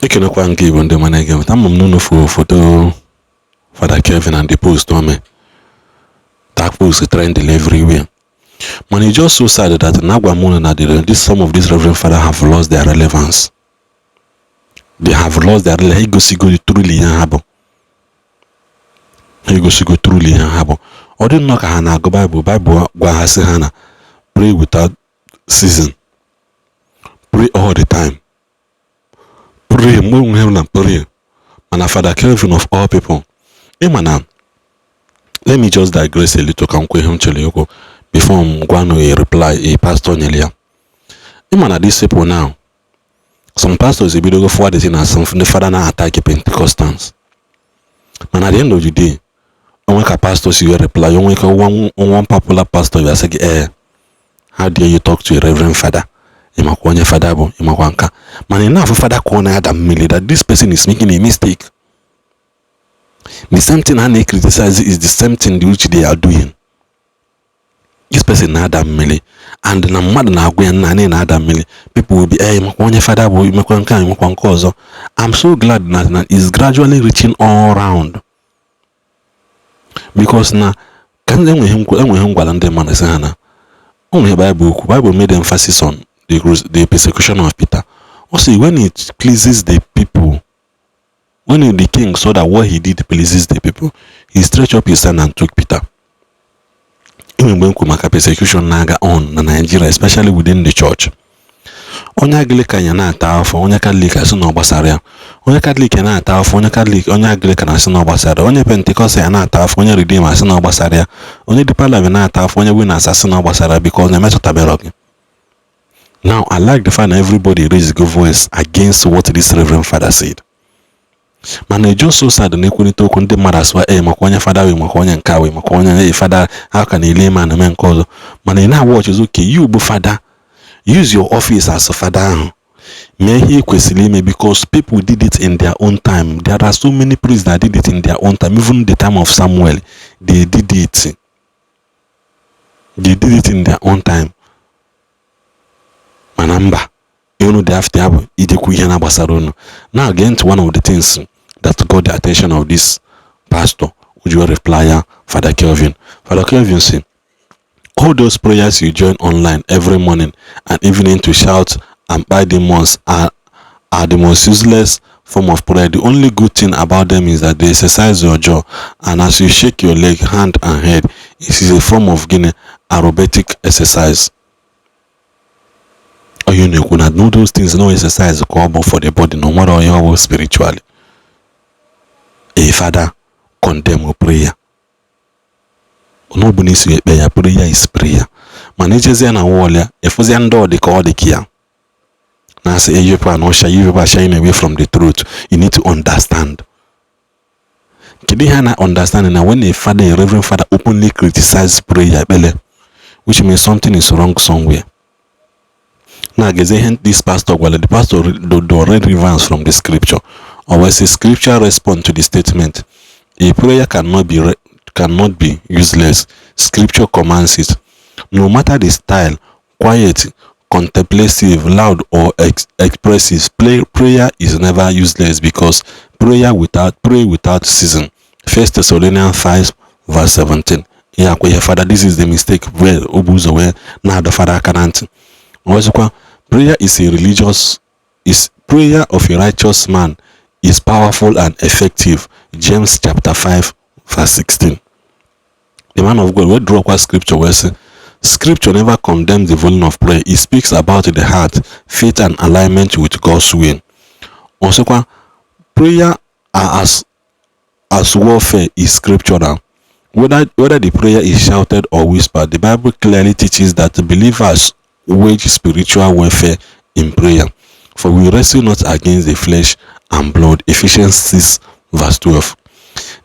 Ekenekwa nke Igbo ndị mana ege mata mmụm n'unu foto Father Kelvin and the post ome that post trend everywhere. Man, it's just so sad that some of these Reverend Father have lost their relevance. They have lost their relevance. He goes truly habo. Or didn't knock Hana go Bible Hana. Pray without season. Pray all the time. Pray more than pray. Man, Father Kelvin of all people. Imana. Let me just digress a little before I'm going to reply a pastor Nelia. Imana these people now. Some pastors will go forward and some the father now attack Pentecostals. And at the end of the day, when a pastor you reply, one popular pastor you say, how dare you talk to a reverend father? Imakwane father bo, imakwanka. Man, enough father corner Adam Millie that this person is making a mistake. The same thing and they criticize is the same thing which they are doing. This person Adam Millie and na mad na gwen na Adam Millie. People will be imakwane father bo, imakwanka. I'm so glad that it's gradually reaching all around. Because now can they him gwalande man say na only Bible made emphasis on the persecution of Peter. Also, when it pleases the people, when the king saw that what he did pleases the people, he stretched up his hand and took Peter. Even when persecution naga on in Nigeria, especially within the church. Onya Anglican yana atafo, onya Catholic aso no gbasara. Onya Catholic yana atafo, onya Catholic, onya Anglican aso no gbasara. Onya Pentecost yana atafo, onya Redeemer aso no gbasara. Onya Deeper Life yana atafo, onya Winners aso no gbasara because na metota berogi. Now I like the fact that everybody raised good voice against what this Reverend Father said. Man, it's just so sad that they talk on the matters where makonya father we makonya nkawe makonya father how can a layman a man cause man in our watch is okay you be father use your office as a father may he questioning because people did it in their own time. There are so many priests that did it in their own time. Even the time of Samuel they did it in their own time. Manamba you know they have to have idekuhana basarono. Now again to one of the things that got the attention of this pastor, would you reply Father Kelvin? Father Kelvin said, all those prayers you join online every morning and evening to shout and buy demons are the most useless form of prayer. The only good thing about them is that they exercise your jaw, and as you shake your leg, hand and head, it is a form of aerobatic exercise. Or you know those things, no exercise called for the body, no matter how spiritually. A father condemn prayer. Nobody say prayer is prayer. Managers and a wall, if was under the call the kia. Now say you are shying away from the truth. You need to understand. Kidihana understanding that when a reverend father openly criticizes prayer, which means something is wrong somewhere. Now, this pastor, well, the pastor already reverse from the scripture, or was the scripture respond to the statement? A prayer cannot be useless. Scripture commands it. No matter the style, quiet, contemplative, loud, or expressive, prayer is never useless because pray without season. 1 Thessalonians 5 verse 17. Yeah, Father, this is the mistake. Well, Obuzo, where now the Father can't. Prayer prayer of a righteous man is powerful and effective. James chapter 5 verse 16. The man of God will draw what scripture where say scripture never condemns the volume of prayer. It speaks about the heart, faith and alignment with God's will. Also, prayer as warfare is scriptural. Whether the prayer is shouted or whispered, the Bible clearly teaches that believers wage spiritual warfare in prayer. For we wrestle not against the flesh and blood. Ephesians 6 verse 12.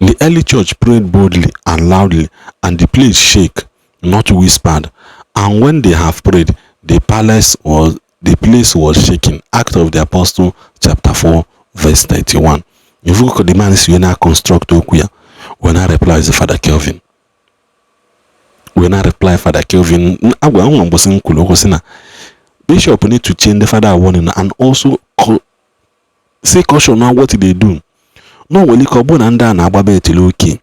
The early church prayed boldly and loudly, and the place shake, not whispered. And when they have prayed, the place was shaking. Act of the Apostle chapter 4 verse 31. If you look at the man is when I construct when I reply to Father Kelvin. When I reply Father Kelvin, Bishop need to change the father warning and also say caution now what they do. No, well, Ikobun and Dan Ababe Loki.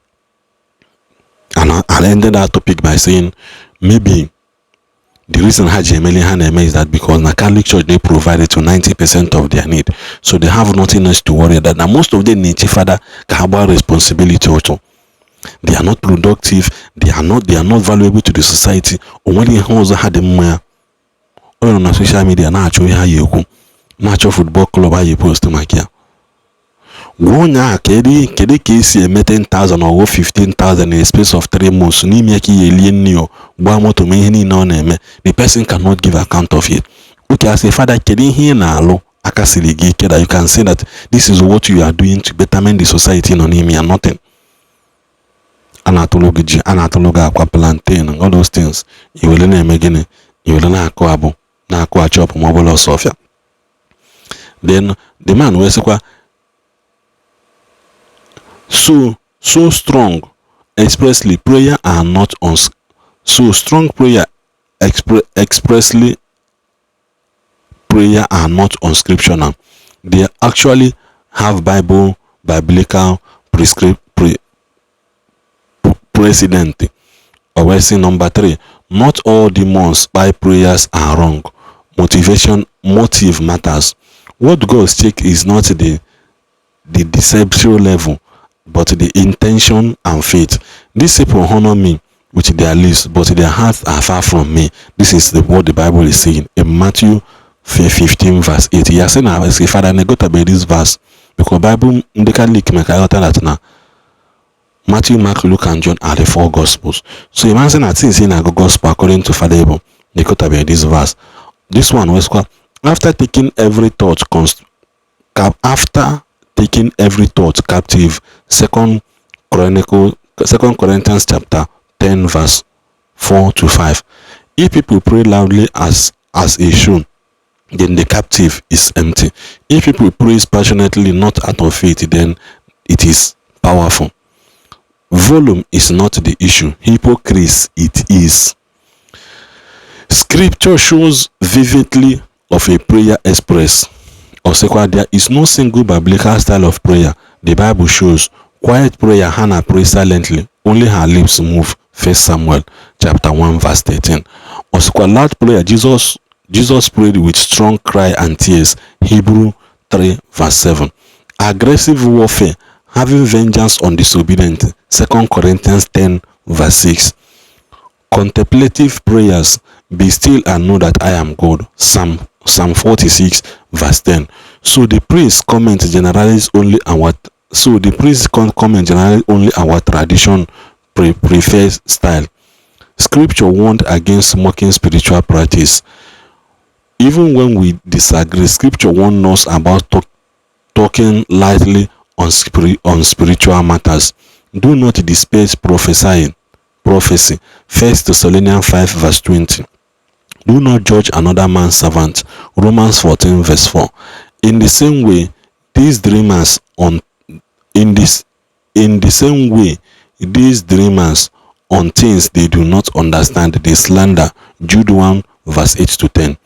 And I ended that topic by saying maybe the reason Haji Emeli Haneme is that because the Catholic Church they provided to 90% of their need, so they have nothing else to worry about. Now most of them need father have responsibility also. They are not productive. They are not valuable to the society. When they had them on social media, natural football club how you post to here. One year, kedi case a 10,000 or 15,000 in a space of 3 months. The person cannot give account of it. Okay, as a father, kedi here na lo akasiligi keda. You can say that this is what you are doing to betterment the society. No name and nothing. Anatologa aqua plantain and all those things. You will name again. You will na aquabo na aqua chop mobile Sophia. Then the man was so strong expressly prayer are not on so strong prayer expressly prayer are not unscriptural. They actually have biblical precedent. Or number 3, not all demons by prayers are wrong. Motive matters. What God check is not the deception level, but the intention and faith. These people honor me with their lips, but their hearts are far from me. This is what the Bible is saying in Matthew 15 verse 8. He has said, "I say, Father, I got about this verse because Bible they can leak me. That now Matthew, Mark, Luke, and John are the 4 gospels. So imagine that things in a gospel according to Father Abel. They got about this verse. This one was called after taking every thought captive. 2 Corinthians chapter 10 verse 4 to 5. If people pray loudly as a shoe, then the captive is empty. If people praise passionately not out of faith, then it is powerful. Volume is not the issue. Hypocrisy it is. Scripture shows vividly of a prayer express. There is no single biblical style of prayer. The Bible shows quiet prayer. Hannah prays silently. Only her lips move. 1 Samuel chapter 1 verse 13. Loud prayer. Jesus prayed with strong cry and tears. Hebrew 3 verse 7. Aggressive warfare. Having vengeance on disobedient. 2 Corinthians 10 verse 6. Contemplative prayers. Be still and know that I am God. Psalm 46 verse 10. So the priest comment generally only our tradition prefers style. Scripture warned against mocking spiritual practice. Even when we disagree, Scripture warns us about talking lightly on spiritual matters. Do not despise prophecy. 1 Thessalonians 5 verse 20. Do not judge another man's servant. Romans 14 verse 4. In the same way, these dreamers on things they do not understand, they slander. Jude 1 verse 8 to 10.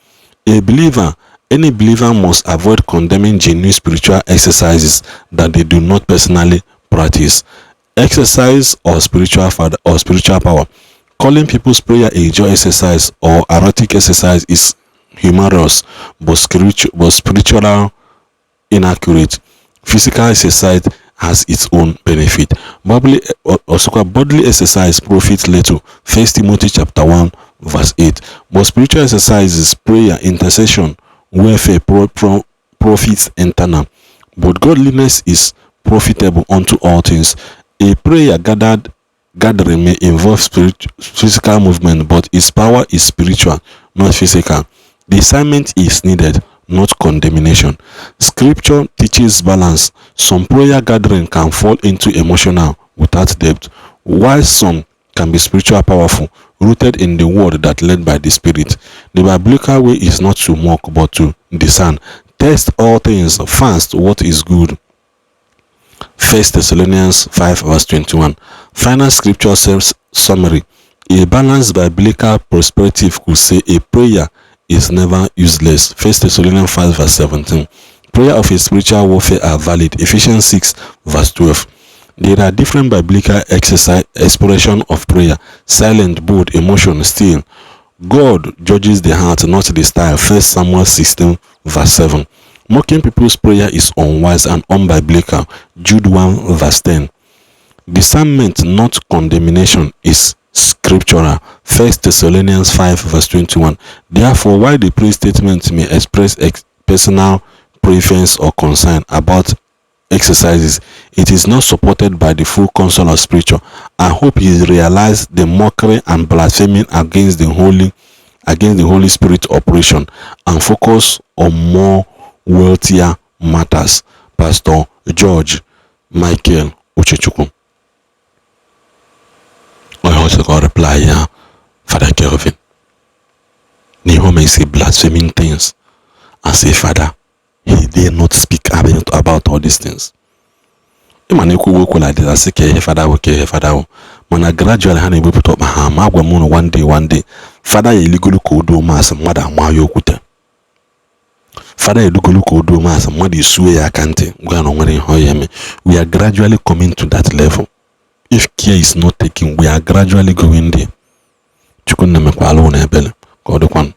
Any believer must avoid condemning genuine spiritual exercises that they do not personally practice. Exercise or spiritual power. Calling people's prayer a joy exercise or erotic exercise is humorous but spiritual inaccurate. Physical exercise has its own benefit. Bodily exercise profits little. 1 Timothy chapter 1 verse 8. But spiritual exercises, prayer, intercession, warfare profits internal. But godliness is profitable unto all things. A prayer gathering may involve physical movement, but its power is spiritual, not physical. Discernment is needed, not condemnation. Scripture teaches balance. Some prayer gathering can fall into emotional without depth, while some can be spiritual powerful, rooted in the word that led by the Spirit. The biblical way is not to mock, but to discern. Test all things, fast what is good. 1 Thessalonians 5 verse 21. Final scripture summary. A balanced biblical perspective could say a prayer is never useless. 1 Thessalonians 5 verse 17. Prayer of a spiritual warfare are valid. Ephesians 6 verse 12. There are different biblical expression of prayer: silent, bold, emotion, still. God judges the heart, not the style. 1 Samuel 16 verse 7. Mocking people's prayer is unwise and unbiblical. Jude 1 verse 10. Discernment, not condemnation, is scriptural. 1 Thessalonians 5 verse 21. Therefore, while the prayer statement may express personal preference or concern about exercises, it is not supported by the full counsel of scripture. I hope you realize the mockery and blaspheming against the Holy Spirit operation and focus on more weightier matters. Pastor George Michael Uchechukwu. I also got a reply here, Father Kelvin. Nehome may say blaspheming things and say, Father, he dare not speak about all these things. Man, you could work like this. I say, okay, Father, man, gradually, honey, we put up my hand. One day, Father, you legally could do mass and mother, my yokuta. Father, you could do mass and mother, you swear I can't. We are gradually coming to that level. If care is not taken, we are gradually going there. Chukun na mekwalo na ebele. God one.